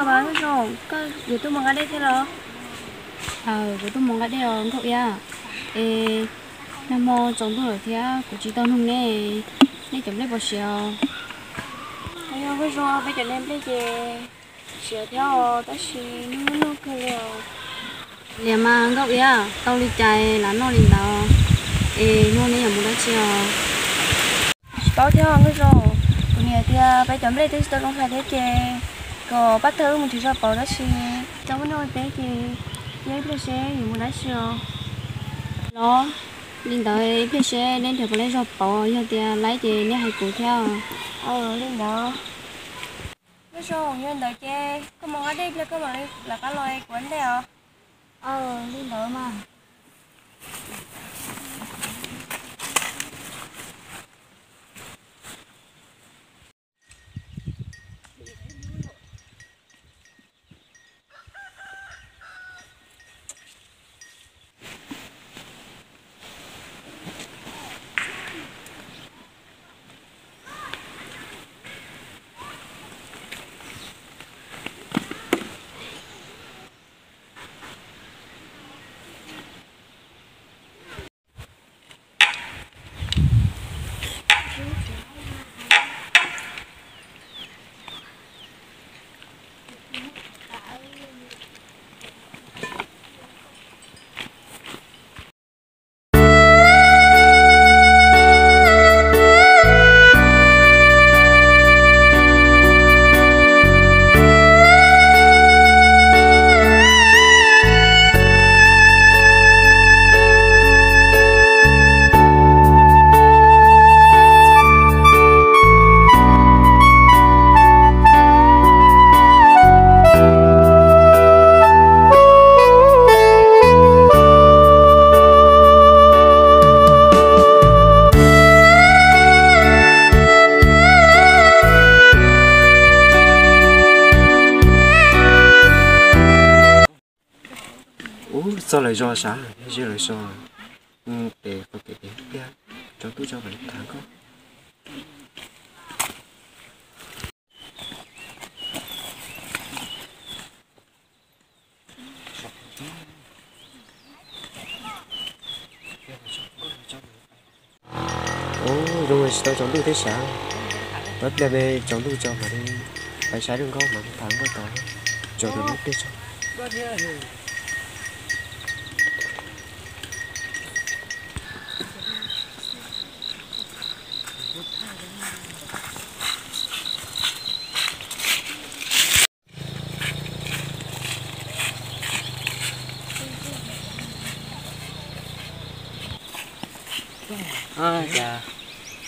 Ua, Nkauj Zoo, koj yuav tuaj mus nqa dej thiab los? Aw, kuv tuaj mus nqa dej os Nkauj Iab. Es nag hmo tsaus ntuj lawm thiab kuv tsis tau nug neb, nej cov nplej puas siav os? Aw, Nkauj Zoo, peb cov nplej ces siav thiab os, tab sis nag hmo nag kawg li os. Liam mas Nkauj Iab, tau li cas lam noj li ntawd. Es hnub no neb yuav mus dab tsi os? Tsis paub thiab Nkauj Zoo, kuv niam tias peb cov nplej twb tsis tau zoo hais thiab ces kom pab thawj wb mus nrhiav zog pauv tab sis tsis tau muaj neeg ua teb ces cia ib pliag seb yuav mus dab tsi os. Los li ntawd ib pliag seb neb nrhiav puas laib zog pauv, yog tias laib ces neb hais kuv thiab. Aw, li ntawd. Nkauj Zoo, yog li ntawd ces koj mus nqa dej ib pliag koj mam li lawv qab los kuv ua ntej os. Aw, li ntawd mas. Ub, txog lawv zos sav, ze lawv zos, tes qhov kev tiag, tsaus ntuj tsaus lawv tham nkauj. Ub, zoo tsis tau tsaus ntuj thiab sav, pab pliag peb tsaus ntuj tso mam li pais saib zoo nkauj mas tham nkauj tod, tsaus ntuj thiab tso. Cas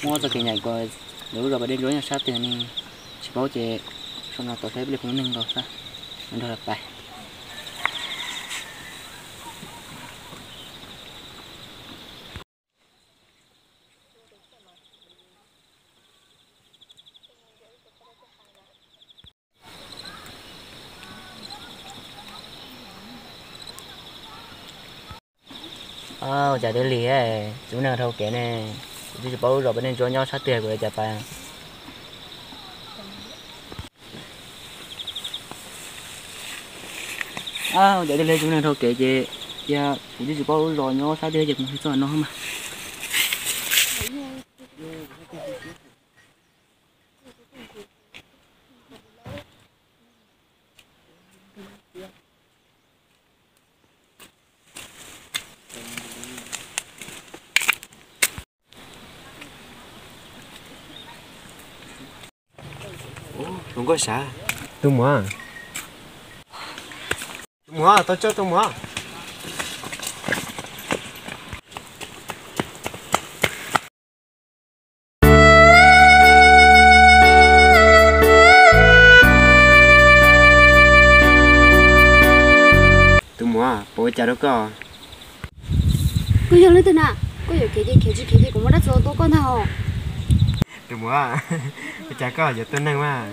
muaj txoj kev nyaim kom lawv lub zos Pas Dej Ntsuab nyob sab twg ne, tsis paub ces sawv no tos saib ib pliag puas muaj neeg los xwb, nrog lawv pais. Ua cas twb lig, tsis muaj neeg dhau kev ne, kuv twb tsis paub lub zos Pas Dej Ntsuab nyob sab twg, kuv yuav cas pais. Ua cas twb lig tsis muaj neeg dhau kev ces, cia kuv twb tsis paub lub zos nyob sab twg ces kuv mus txog no mas. Tus muam, tus muam, tau coj tus muam. Tus muam, puas ua cas rau koj? Koj yog leej twg na? Koj yuam kev ces khiav tsis khiav ces kuv muaj dab tsi ua tau koj ntag os. Tus muam, ua cas koj yuav tua neeg mas?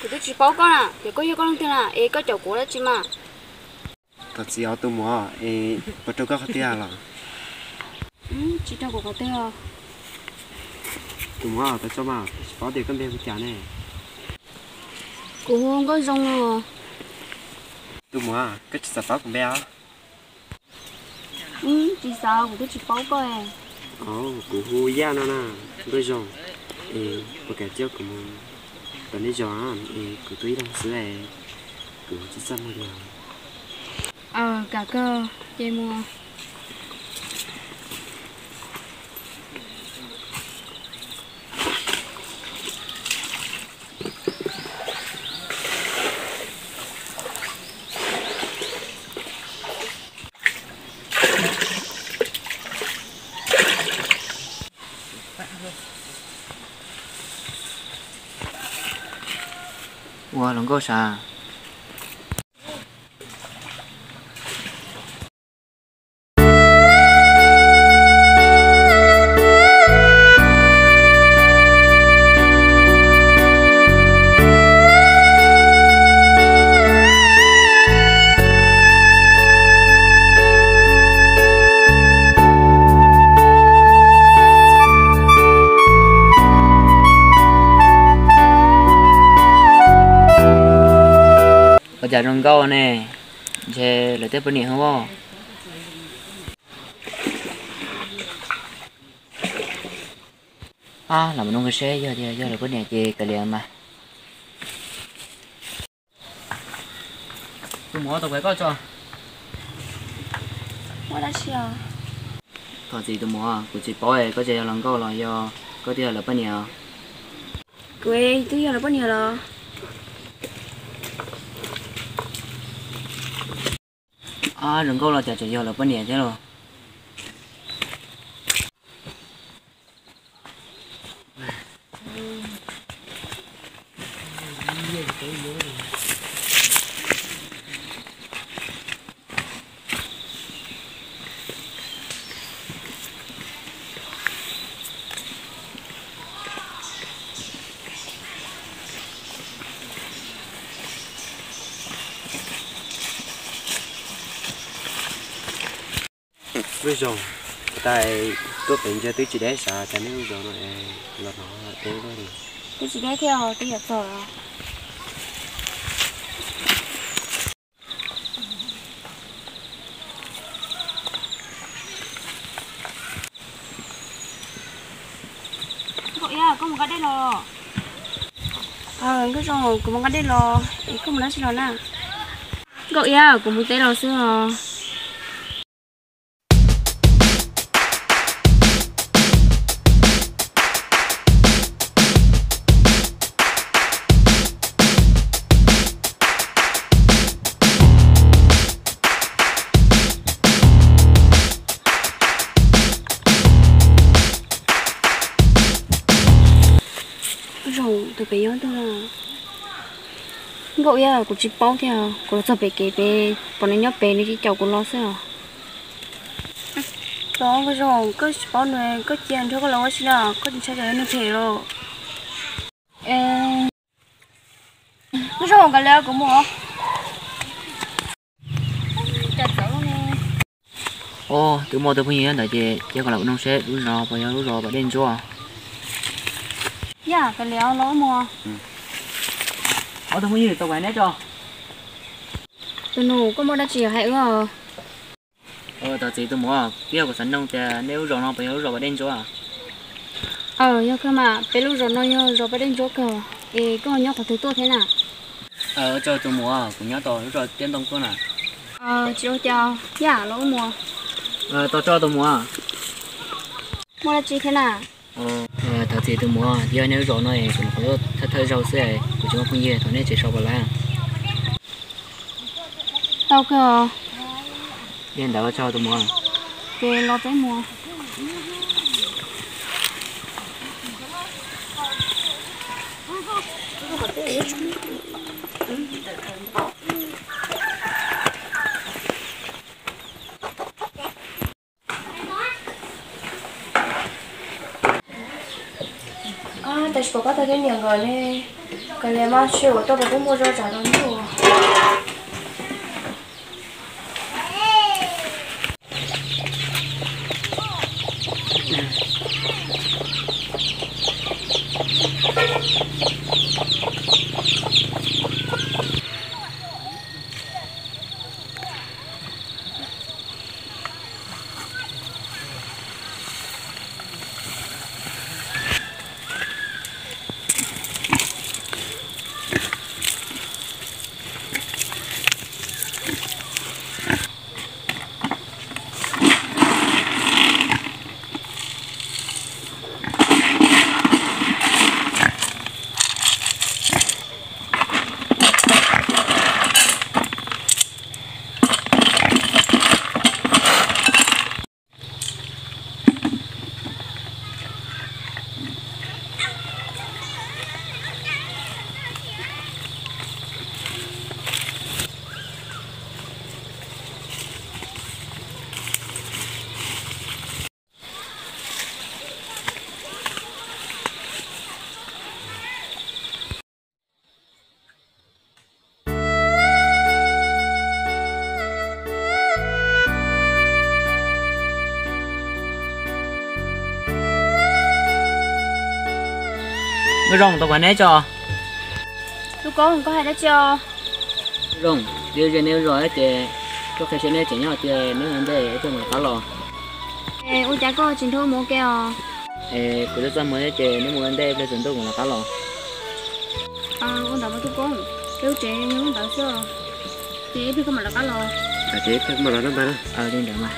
Kuv twb tsis paub koj na, ces koj yog koj leej twg na es koj caum kuv dab tsi mas? Thov txim os tus muam, es puas raug koj qhov twg los? Tsis raug kuv qhov twg os. Tus muam, thov txim mas kuv tsis paub tias koj npe hu cas ne. Kuv hu Nkauj Zoo os. Tus muam, koj tsis txawj paub kuv npe os? Tsis xav, kuv twb tsis paub koj. Kuv hu Yaj no na, Nkauj Zoo. Es puas kam coj kuv mus tom nej zos es kuv tuaj ib leeg xwb es kuv tsis txaj muag li. Kam kawg, ces mus. Ua los Nkauj sav. Ua cas zoo nkauj ne, ntshe lawv tej poj niam hwv os. Los mus nug seb yog tias yog lawv poj niam ces kav liam mas. Tus muam, tos kuv koj tso. Thov txim tus muam, kuv tsis paub koj ces yog hluas nkauj los yog koj twb yog lawv poj niam. Kuv twb yog lawv poj niam los. Ab, zoo nkauj los cas tseem yog lawv poj niam thiab los. Lub zos, tas tuaj pem ntsa twb tsis deb sav, cas nej lub zos no los hnov deb luaj li. Twb tsis deb thiab, twb yuav txog. Nkauj Iab, koj mus nqa dej los. Nkauj Zoo, kuv mus nqa dej los es koj mus dab tsi los na? Nkauj Iab, kuv mus teb los xwb os. Zoo, tus pem nyob twg? Nkauj Iab, kuv tsis paub thiab, kuv los txog pem kev pem, pom nws nyob pem nws tsis caum kuv los xwb os. Los Nkauj Zoo, koj tsis paub nws, koj cia nrog koj los ua si na, koj tsis ntshai tsam nws phem los? Nkauj Zoo, kav liam kuv mus. Os, twb muaj tus phooj ywg nyob ntawd ces cia kuv los mus nug seb lub zos puas yog lub zos Pas Dej Ntsuab. Yaj, kav liam los mus. Ob tug phooj ywg, tos kuv hais neb tso. Tus nus, koj muaj dab tsi hais wb? Thov txim tus muam, twb yog kuv xav nug tias nej lub zos no puas yog lub zos Pas Dej Ntsuab? Aws, yog kawg mas, peb lub zos no yog zos Pas Dej Ntsuab kawg. Es koj nyob qhov twg tuaj thiab na? Tso tus muam, kuv nyob tom lub zos Tiaj Ntoo tuaj na. Tsis ua cas, Yaj, los wb mus. Tos tso tus muam. Muaj dab tsi thiab na? Thov txim tus muam, yog nej lub zos no es kuv nyuam qhuav tuaj thawj thawj zaug xwb, kuv tsis muaj phooj ywg, thov nej tsev so puas laib. Tau kawg. Yog ntawd ua tsaug tus muam. Ces los peb mus. Tab sis pom pab tag teb niam nkawd ne, kav liam mas seb uas tuaj rau peb muaj zoj tsam rau ntuj. Nkauj Zoo, tau kuv neb tso. Tub Koob, koj hais dab tsi os? Zoo, twb ze neb lub zos ces tuaj qhia seb neb tseem nyob tiag, neb mus ua ntej ib pliag mam rov qab los. Es ua cas koj tsis nrog mus ua ke os? Es kuv twb txaj muag thiab ces neb mus ua ntej ib pliag tsaus ntuj mam rov qab los. Ua ntawd mas Tub Koob, peb lub tsev nyob ntawd xwb, ces ib pliag koj mam rov qab los. Ces ib pliag koj mam los rau ntawd na. Li ntawd mas.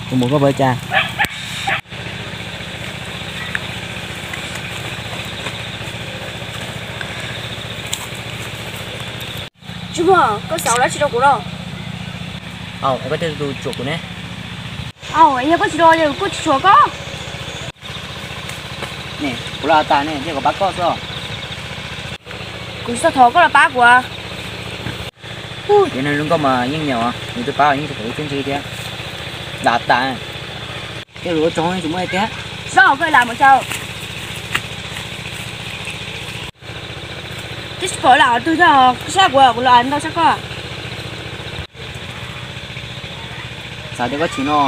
Kuv mus koj pab cas. Tsis muaj, koj xav ua dab tsi rau kuv no? Au, es koj thiaj tus tsuam kuv ne. Au, yog koj tsis los ces kuv kuj tsis tsuam koj. Ne, kuv los tas ne, thiaj kom pab koj xwb. Kuv tsis tau thov koj los pab kuv. Ub, ces neeg zoo nkauj mas yeej nyaum, nws twb pab yeej tsis tau ib txhiab ntsis thiab. Lam tas, tej lus ua tsaug yeej tsis muaj tiag. Sab koj lam mus tau. Twb tsis pom lam qhov twg thiab, sab kuv, kuv los ntau sab koj. Xav tias koj chim no,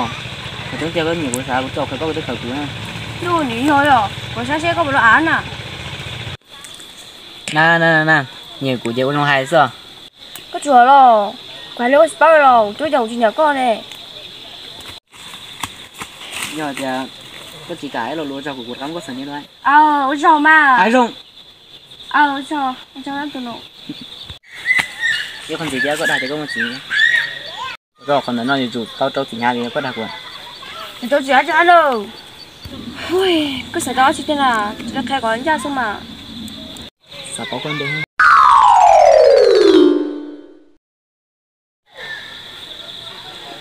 kuv twb tias koj nyiam kuv, xav kuv txo khaws koj, koj twb khaws kuv na. Ntuj, nws yog yog kuv saib seb koj puas los av na. Na na na, nyiam kuv ces ua zoo hais xwb. Koj tsuas los, kuv hais li koj tsis paub los, twb yog kuv tsis nyiam koj ne. Yog tias koj tsis kam los lus ua tsaug kuv, kuv rov qab muab koj xeem niam dua. Aw, ua tsaug mas. Hais zoo. Aw, ua tsaug, ua tsaug tus nus. Ib qho ntxiv thiab koj dag tias koj muaj txiv. Koj qhov ntawm no yuav tsum tau rau txiv hnyav li koj dag kuv. Tsis tau txiv hnyav tsis hnyav lauj. Koj xav tau dab tsi tiag na, tsis tau qhia kom ncaj xwb mas. Xav paub koj npe.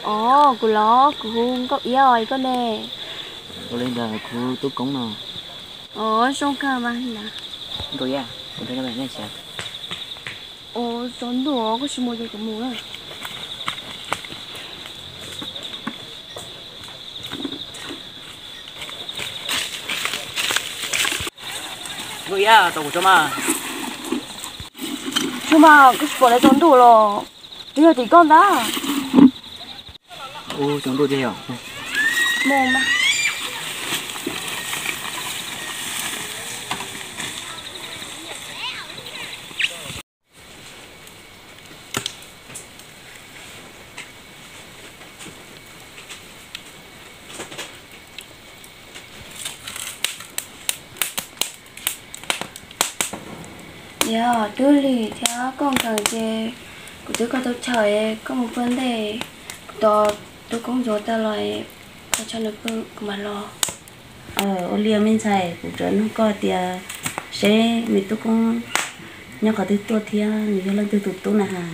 Os, kuv los kuv hu Nkauj Iab os, koj ne? Ua li ntawd kuv hu Tub Koob no. Os, zoo kawg mas. Nkauj Iab, kuv nrog nej mus. Os, tsaus ntuj koj tsis mus ces kuv mus na. Nkauj Iab, tos kuv tso mas. Tso mas, koj tsis pom lawv tsaus ntuj los? Twb yog tim koj ntag. Ub, tsaus ntuj tiag yom. Mus mas. Yog twb lig thiab koj nkees ces kuv twb koj tau chaw, koj mus pw ntej, kuv tos Tub Koob ntxuav tag los koj tshaj nws pw kuv mam los. Ua li me ntxhais, kuv tsuas nug koj tias seb me Tub Koob nyob qhov twg tuaj thiab nws yog leej twg tus tub na has.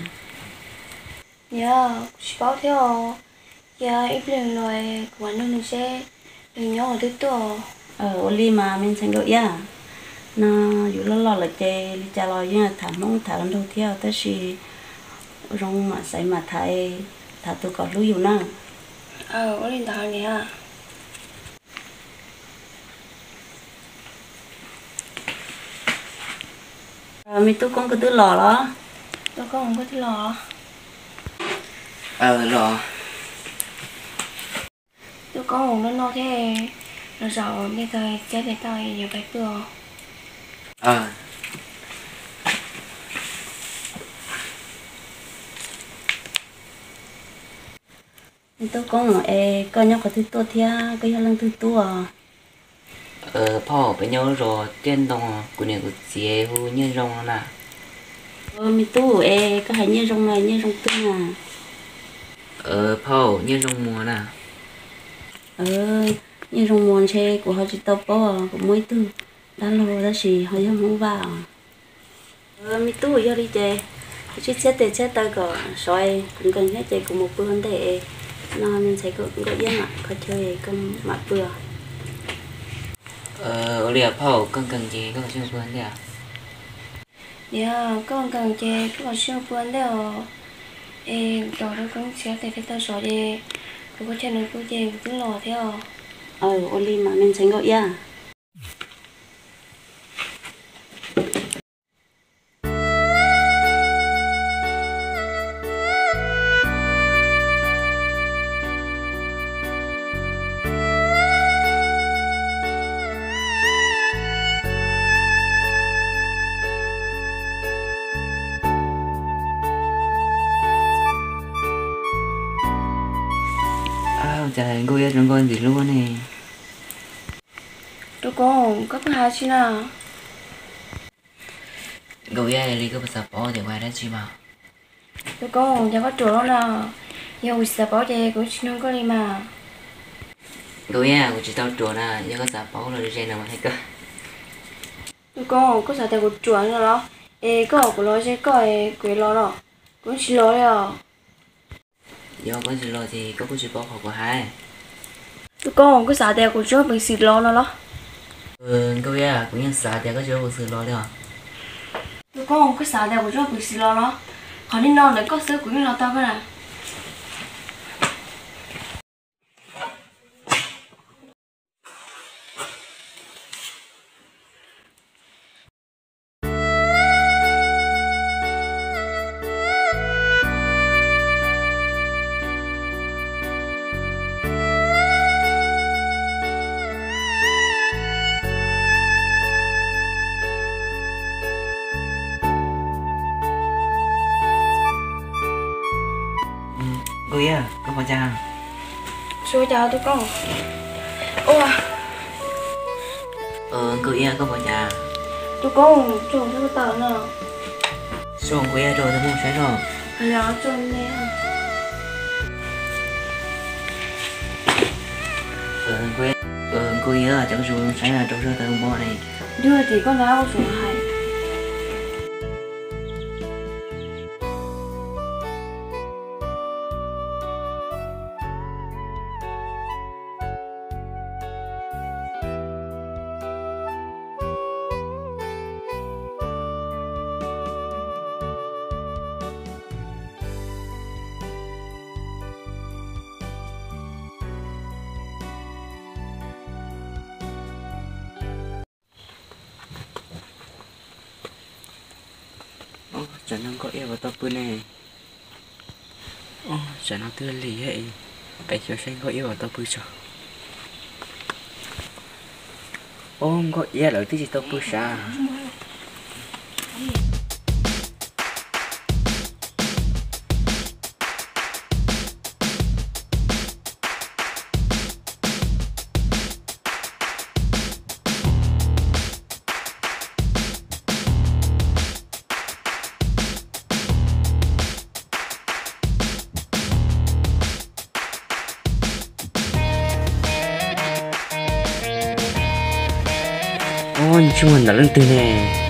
Yog kuv tsis paub thiab os. Cia ib pliag los kuv mam nug nws seb nws nyob qhov twg tuaj. Ua li mas me ntxhais Nkauj Iab, no yus loj loj lawm ces li cas los yeej tham Hmoob tham los nraug thiab, tab sis zoo mam xaiv mam tham, tham tus kom hlub yus na. Ua li ntawd niam. Me Tub Koob koj twb los los? Tub Koob koj twb los? Los. Tub Koob no no thiab, los zaum ntiaj teb txhiab tes taw yuav pais pw os. Me Tub Koob es koj nyob qhov twg tuaj thiab koj yog leej twg tuaj? Phauj, peb nyob zos Tiaj Ntoo, kuv niam kuv txiv hu Nyiaj Zoo no na. Me tub, es koj hais Nyiaj Zoo no Nyiaj Zoo twg na? Phauj, Nyiaj Zoo Muas na. Nyiaj Zoo Muas ntshe kuv ho tsis tau paub, kuv muaj ib tug dab laug tab sis ho yog Hmoob Vaj os. Me tub, yog li ces kuv tsib txhiab tes txhiab taw kom sov, kuv nkees thiab ces kuv mus pw ua ntej, no me ntxhais Nkauj Iab mam kho chaw koj mam pw. Ua li phauj, koj nkees ces koj mam pw ua ntej. Yog koj nkees ces koj mam pw ua ntej os. Es tos Tub Koob txhiab tes txhiab taw sov ces kuv kho chaw nws pw ces kuv twb los thiab os. Ua li mas me ntxhais Nkauj Iab. Cas Nkauj Iab zoo nkauj ntxim hlub ne? Tub Koob, koj pheej hais tsi na? Nkauj Iab, yog li koj puas xav paub tias kuv hais dab tsi mas? Tub Koob, yog koj ruam lawm na, yog kuv tsis xav paub ces kuv tsis nug koj li mas. Nkauj Iab, kuv tsis tau ruam na, yog koj xav paub los ze no mas hais koj. Tub Koob, koj xav tias kuv ruam no los? Es koj kom kuv los ze koj es kuv los no, kuv tsis los li os. Yog koj tsis los ces koj kuj tsis paub qhov kuv hais. Tub Koob, koj xav tias kuv tsis muaj peev xwm los no los? Nkauj Iab, kuv yeej xav tias koj tsis muaj peev xwm los li os. Tub Koob, koj xav tias kuv tsis muaj peev xwm los los? Qhov nim no ntawm koj xwb kuv yeej los tau koj na. Nkauj Iab, koj pom cas? Tsis ua cas Tub Koob. Ua, Nkauj Iab, koj pom cas? Tub Koob, tso tau no. Tso Nkauj Iab, tso tau mus saib tso. Nkauj Iab, cov koj tsis saib na, rau sab tau npo ne. Yog tias koj na ua tsuas hais. Tsam no Nkauj Iab puas tau pw ne? Tsam no twb lig, peb xyuas saib Nkauj Iab puas tau pw tso. Ob, Nkauj Iab lawv twb tsis tau pw sav. Koj tsis muaj ntawm leej twg ne?